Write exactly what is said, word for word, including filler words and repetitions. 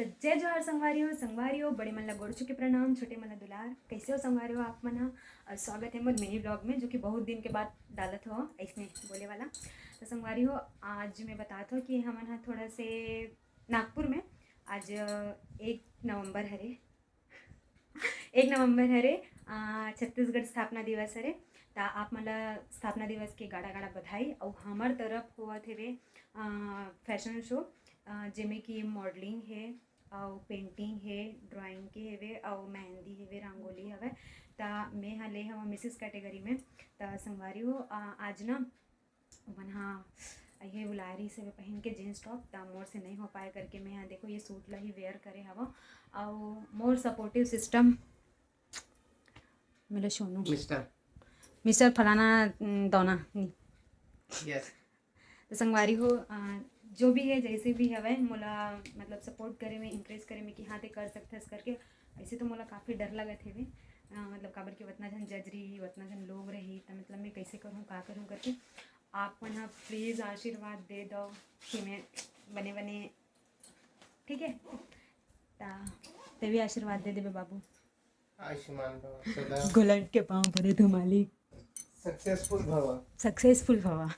जय जोहार संगवारी हो, संगवारी हो, बड़े मन ला गोड़ छू के प्रणाम, छोटे मन ला दुलार। कैसे हो संगवारी हो आप मन ह? और स्वागत है मोर मिनी ब्लॉग में, जो कि बहुत दिन के बाद डालत हो ऐसने बोले वाला। तो संगवारी हो, आज मैं बतात हो कि हमन ह थोड़ा से नागपुर में आज एक नवंबर हरे, एक नवंबर हरे, अ, छत्तीसगढ़ स्थापना दिवस हरे। त आप मन ला स्थापना दिवस के गाड़ा गाड़ा बधाई। अउ हमर तरफ होवत हेवे, अ, फैशन शो, अ, जेमे कि मॉडलिंग हे, अउ पेंटिंग हे, ड्राइंग के हेवे, अउ मेहंदी हेवे, रंगोली हवे। त मैं ह ले हवं मिसेस कैटेगरी में। त संगवारी हो, अ, आज ना ओमन ह ये बुलाए रहिस हवे पहिन के जींस टॉप, त मोर से नहीं हो पाए करके मैं ह देखो ये सूट ला ही वेयर करे हवं। अउ मोर सपोर्टिव सिस्टम मिले सोनू, मिस्टर मिस्टर फलाना, उम, दौना नहीं। यस। तो संगवारी हो, अ, जो भी है, जैसे भी हवय, मोला मतलब सपोर्ट करे में, इंकरेज करे में कि हाँ, ते कर सकथस करके। ऐसे तो मोला काफ़ी डर लगत हेवे, अ, मतलब काबर कि उतना झन जज रही, उतना झन लोग रही, त मतलब मैं कैसे करूँ, का करूँ करके। आप मन ह प्लीज आशीर्वाद दे दो कि मैं बने बने, ठीक है? त ते भी आशीर्वाद दे देबे बाबू। आयुष्मान भव सदा। गोलंट के पाँव परे तू मालिक। सक्सेसफुल भव। सक्सेसफुल भवा।